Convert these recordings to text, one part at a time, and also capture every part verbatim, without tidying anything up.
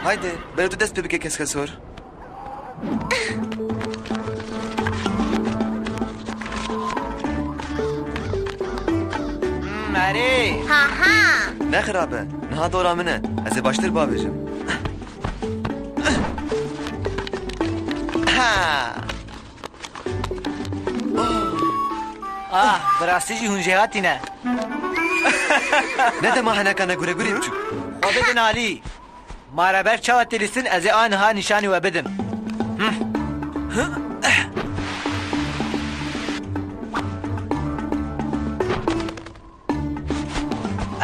Haydi, bero tu dest pê bike keskesor. Hmm, erê. Ha ha. Ne xirab e. Niha dora min e. Ez ê baştir bavêjim. Ha. Ah, bi rastî jî hûn jêhatî ne. Ne dema heneka ne gure gurê biçûk. Xwe bidin alî. Ma reber çawa tê lîstin, ez ê aniha nîşanî we bidim.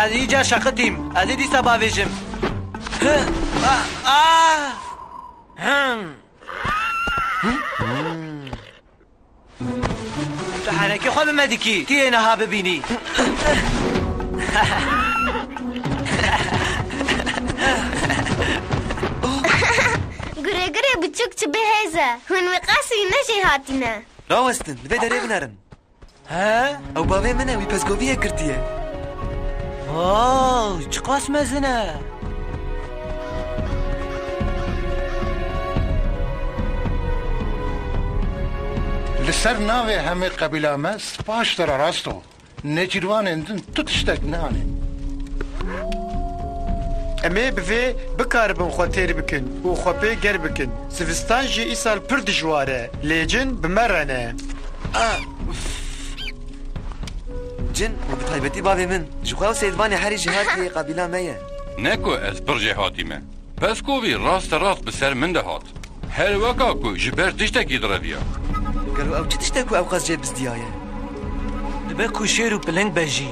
Ez îcar şeqitîm. Ez ê dîsa bavêjim. Ah, ah. Hmm. Tu henekê xwe bi me dikî. Tu yê niha bibînî. Gure gurê biçûk çi bihêz e. Hûn wî qasî ne jêhatî ne. Rawestin, li vê derê binerin. He? Ew bavê min e, wî pezgoviyek girtiye. Wow, çiqas mezin e. Li ser navê hemê qebîla me spas ji te re, Rasto. Nêçîrvanên din tu tiştek neanîn. Em ê bi vê bikaribin xwe têr bikin û xwe pê ger bikin. Zivistan jî îsal pir dijwar e, lê cin bi me re ne. Ah, uf. Cin û bi taybetî bavê min, ji xwe ew sêdvanê herî jêhatî yê qabîla me ye. Ne ku ez pir jêhatî me. Peskovî raste rast bi ser min de hat. Her weka ku ji ber tiştekî direviya. Gelo ew çi tişt e ku ew qas jê bizdiyaye? Dibe ku şêr û piling be jî.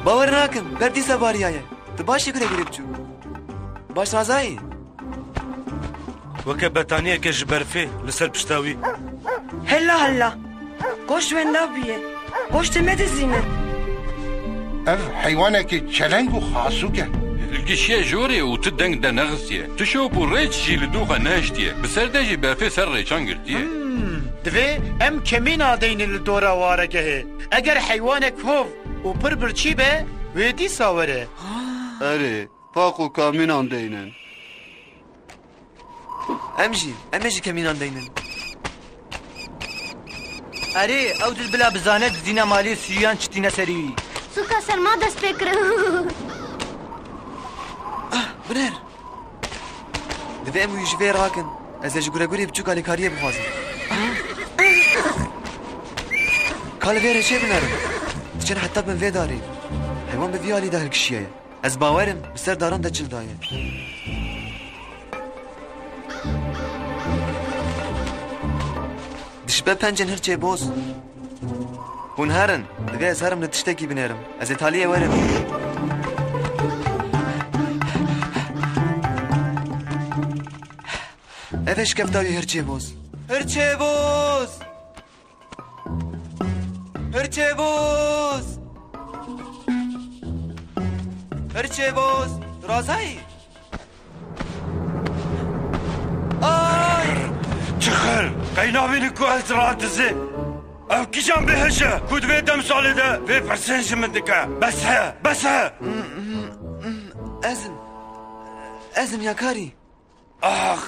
Bawer nakim, ber dîsa bariyaye. Tu baş î gure gurê biçûk. Baş razayî. Weke betaniyeke ji berfê li ser pişta wî. Hela hela. Goşt wenda bûye. Goştê me dizîne. Ev heywanekî çeleng û xasûk e. Li gişiye jorê û tu deng de nexistiye. Tu şop û rêç jî li dû xwe nehiştiye. Bi ser de jî berfê ser rêçan girtiye. Hmm, divê em kemîna deynin li dora waregehê. Eger heywanek hov û pir birçî be, wê dîsa were. Erê, paq û kamînan deynin. Em jî, em ê jî kemînan deynin. Erê, ew dil bila bizane dizîna malê sûyan çitîne serî wî. Sûka serma dest pê kir. Ah, biner. Divê em wî ji vê rakin. Ez ê ji guregurê biçûk alîkariyê bixwazim. Ka li vê rêçê binerin. Diçin heta bin vê darê. Heywan bi vî alî de hilkişiyaye. Ez bawer im, bi ser daran de çil daye. Dişibe pencên hirçê boz. Hûn herin, divê ez herim li tiştekî binêrim. Ez ê taliyê werim. Ev e şikefta wî hirçê boz. Hirçê boz! Hirçê boz! Hirçê boz! Tu razayî? Ay! Çixir! Qey nabînî ku ez radizim? Ew kîjan bêhiş e ku di vê demsalê de vê pirsên ji min dike? Bes e! Bes e! Ez im. Ez im yakarî. Ax!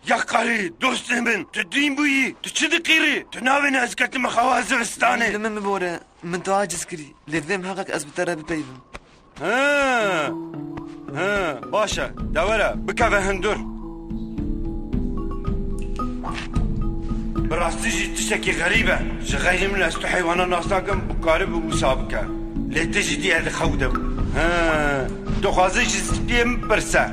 Yakarî, dostê min, tu dîn bûyî, tu çi diqîrî? Tu nabênî ez ketime xewa zivistanê. Li min bibore, min tu aciz kirî. Lê divê miheqeq ez bi te re bipeyivim. He, he, baş e. De were, bikeve hundir. Bi rastî jî tiştekî xerîb e. Ji xeyrî min ez tu heywanan nas nakim, bikaribe wisa bike. Lê tu jî dî ez li xew de bûm. He, tu dixwazî ji spiyê min pirse.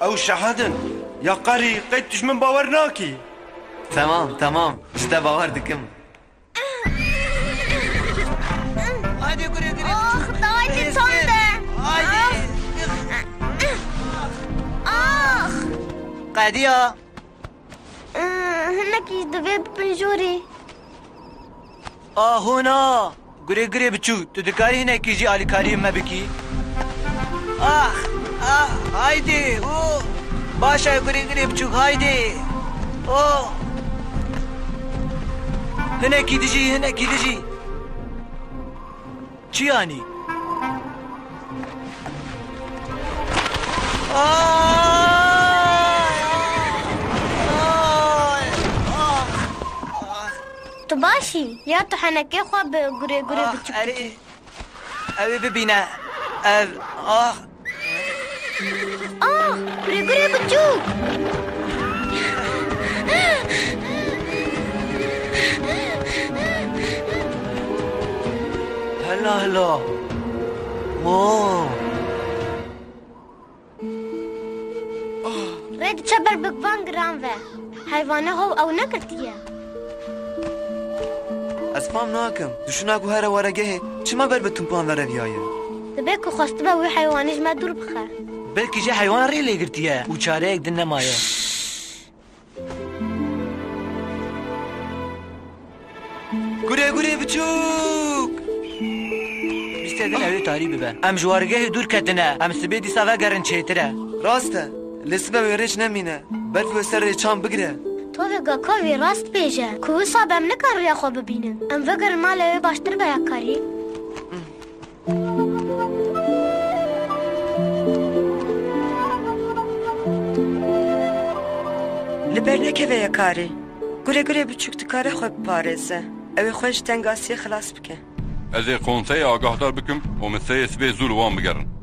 Ew şehad in. Yakarî, qey tu ji min bawer nakî? Temam, temam. Ji te bawer dikim. Haydi gure gure. Ah, dayê çi çand e. Haydi. Ah. Qediya. Hinekî divê bibin jorê. Aho na! Gurê gurê biçûk, tu dikarî hinekî jî alîkariyê me bikî? Ah! Ah! Haydê! Oh! Baş e gurê gurê biçûk, haydê! Oh! Hinekî dijî, hinekî dijî! Çi yanî? Tu baş î? Ya tu henekê xwe bi gurê gurê biçûk dikî? Ew ê bibîne. Ev, ah. Ah, gurê gurê biçûk. Hela hela. Mo. Rê diçe ber bi van giran ve. Heywane hov ew negirtiye. Ez fam nakim. Tu şûna ku here weregehê, çima ber bi tumpan ve reviyaye? Dibe ku xwestibe wî heywanî ji me dûr bixe. Belkî jî heywan rê lê girtiye û çareyek din nemaye. Gurê gurê biçûk! Bîst din ew ê tarî bibe. Em ji wargehê dûr ketine. Em sibê dîsa vegerin çêtir e. Rast e. Lê sibe wê rêç nemîne. Berf wê ser rêçan bigire. Tovê Gakavê rast bêje ku wisa be em nikarin rêya xwe bibînin. Em vegerin malê wê baştir be ya karî. Li ber nekeve ya karî. Gurê gurê biçûk dikare xwe biparêze. Ew ê xwe ji tengasiyê xilas bike. Ez ê konseyê agahdar bikim û min seyê sibê zû li wan bigerin.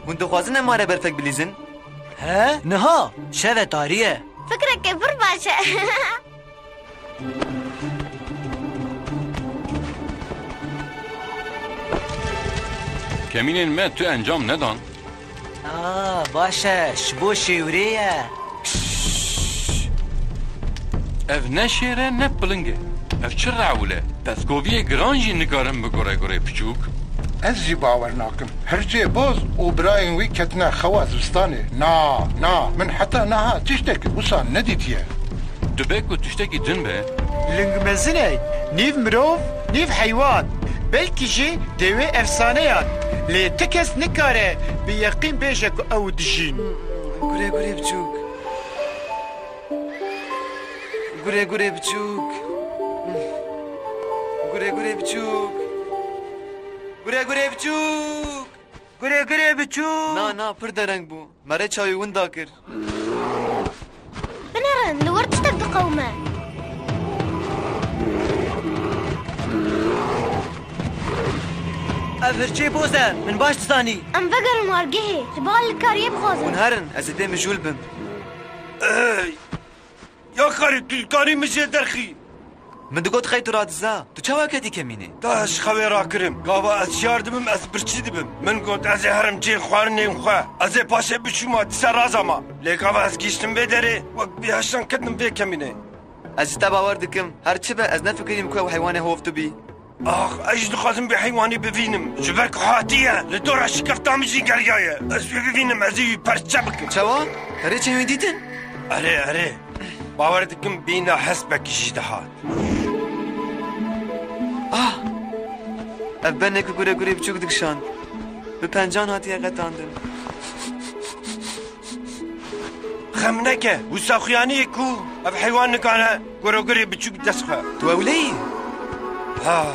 Hûn dixwazin em mare berfek bilîzin? He, niha şev e, tarî ye. Fikreke pir baş e. Kemînên me tu encam nedan. Aa, baş e, ji bo şêwirê ye. Ev ne şêr e, ne piling e. Ev çi rewil e? Pezkoviyê giran jî nikarin bigure gurê piçûk. Ez jî bawer nakim. Hirçê boz û birayên wî ketine xewa zivistanê. Na, na, min heta niha tiştek wisa nedîtiye. Dibe ku tiştekî din be. Ling mezin e, nîv mirov, nîv heywan. Belkî jî dêwê efsaneyan. Lê ti kes nikare bi yeqîn bêje ku ew dijîn. Gurê gurê biçûk. Gurê gurê biçûk. Gurê gurê biçûk. Gurê gurê biçûk. Gurê gurê biçûk. Na, na, pir dereng bû. Me rê çawî winda kir. Binêrin, li wir tiştek diqewime. Ev hirçê boz e, min baş dizanî. Em vegerin wargehê, ji bo alîkariyê bixwazin. Hûn herin, ez ê pê mijûl bim. Ey! Ya karî, tu dikarî min jê derxî? Min digot xey tu radiza. Tu çawa ketî kemînê? Te ji xewê rakirim. Gava ez şiyar dibim, ez birçî dibim. Min got ez ê herim cihê xwarinên xwe. Ez ê paşê biçûma, dîsa razama. Lê gava ez gihiştim vê derê, wek bêheştan ketim vê kemînê. Ez ji te bawer dikim. Her çi be, ez nefikirîm ku ew heywanê hov tu bî. Ax, ez jî dixwazim vê heywanî bivînim. Ji ber ku hatiye, li dora şikefta min jî geriyaye. Ez wê bivînim, ez ê wî perçe bikim. Çawa? Rêçên wî dîtin? Erê, erê. Bawer dikim bîna hespekî jî dihat. Ah! Ev benê ku gure gurê biçûk dikişand. Bi pencan hatiye qetandin. Xem neke, wisa xuyaniyê ku ev heywan nikane gurogurê biçûk dest xwe. Tu ewle yî? Ha,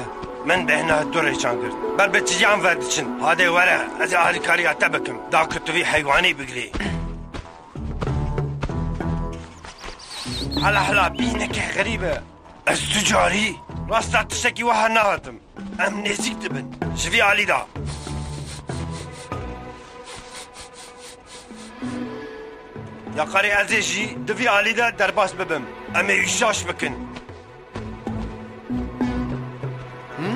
min bêhna tu rêçan girt. Ber bi tijî em ver diçin. Hadê were, ez ê alîkariya te bikim. Da ku tu vî heywanî bigirî. Hela hela, bîneke xerîb e. Ez tu carî rasta tiştekî wiha nehatim. Em nêzîk dibin. Ji vî alî de. Ya karê ez ê jî di vî alî de derbas bibim. Em ê wî şaş bikin. Hı?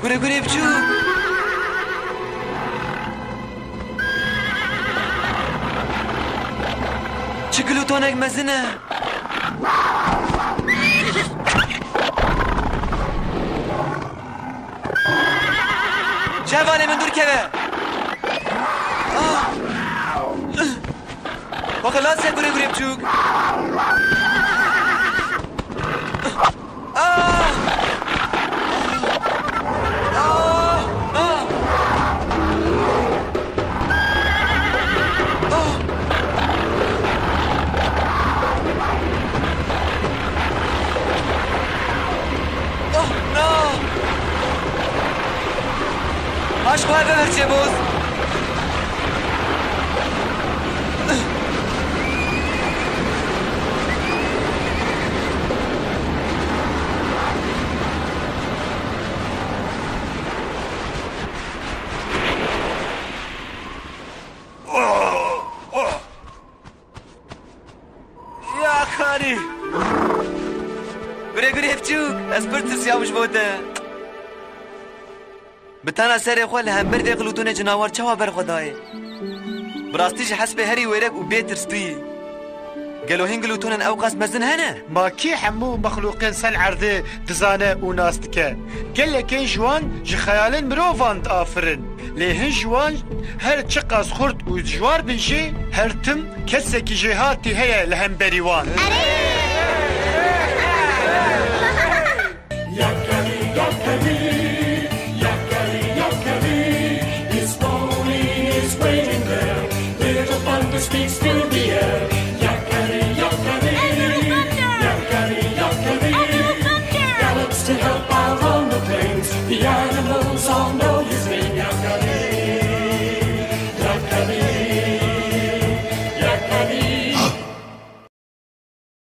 Gure gure biçûk. Çi kilotonek mezin e. Şervanê min dûr keve. Ah! Xwe xilas e gurê gurê biçûk. Ah! Ah! Ah! Ah! Oh, no! Paş xwe ve birçê boz. Ya xanî! Gurê gurê biçûk, ez pir tirsiyam ji bo te. Bi tena serê xwe li hember vê Glûtonê cinawar çawa ber xwe dayê? Bi rastî jî hespê herî wêrek û bê tirs tu yî. Gelo hîn Glûtonên ew qas mezin hene? Ma kî hemû mexlûqên ser erdê dizane û nas dike? Gelekên ji wan ji xeyalên mirovan diafirin. Lê hin ji wan her çiqas xurt û dijwar bin jî, her tim kesekî jêhatî heye li hemberî wan. Yakari, yakari, yakari, yakari, his pony is waiting there. Little Thunder speaks to